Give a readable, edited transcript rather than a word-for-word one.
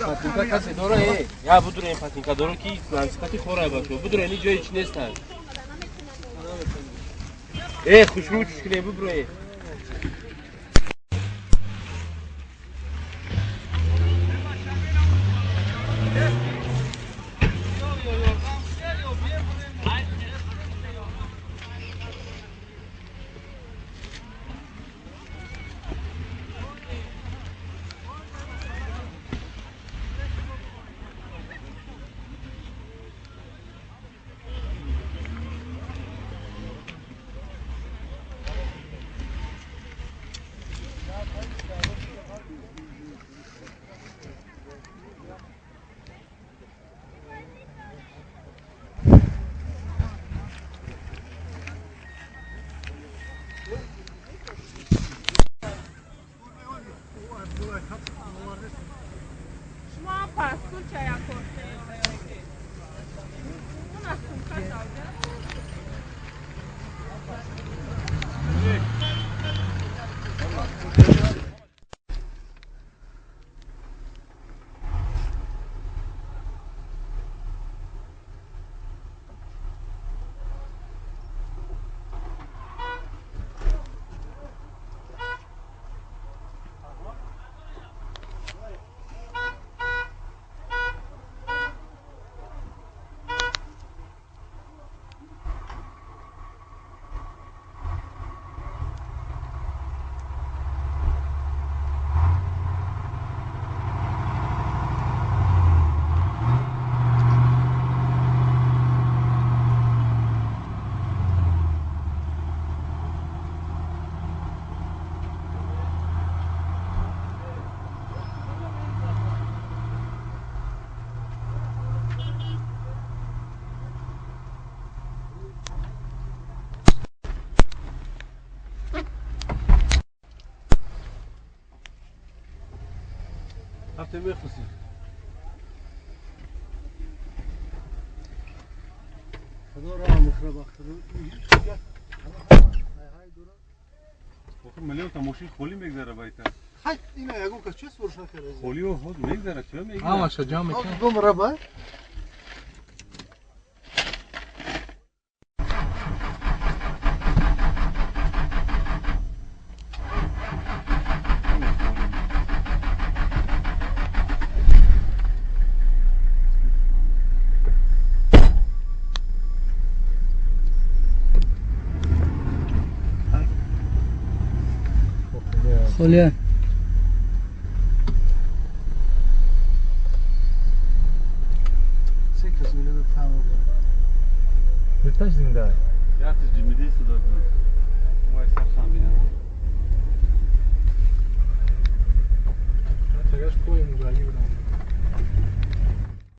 Патинка касе дора, я будуре патинка дора ки сифати хора бачо. Будуре ни ҷои чи нестанд. Хушрӯ чуш кунем бубуре. مخصوصی خدا را مخرب آخه ملیون تا ماشین خالی میگذره بایتا. خیلی اینا یگون کس چه سورش نکرده خالی و خود میگذره چه میگذره همش جمع میکنه دوم ربا. Olha. Ҳафташ зинда. Якташ ҷимидӣ суда.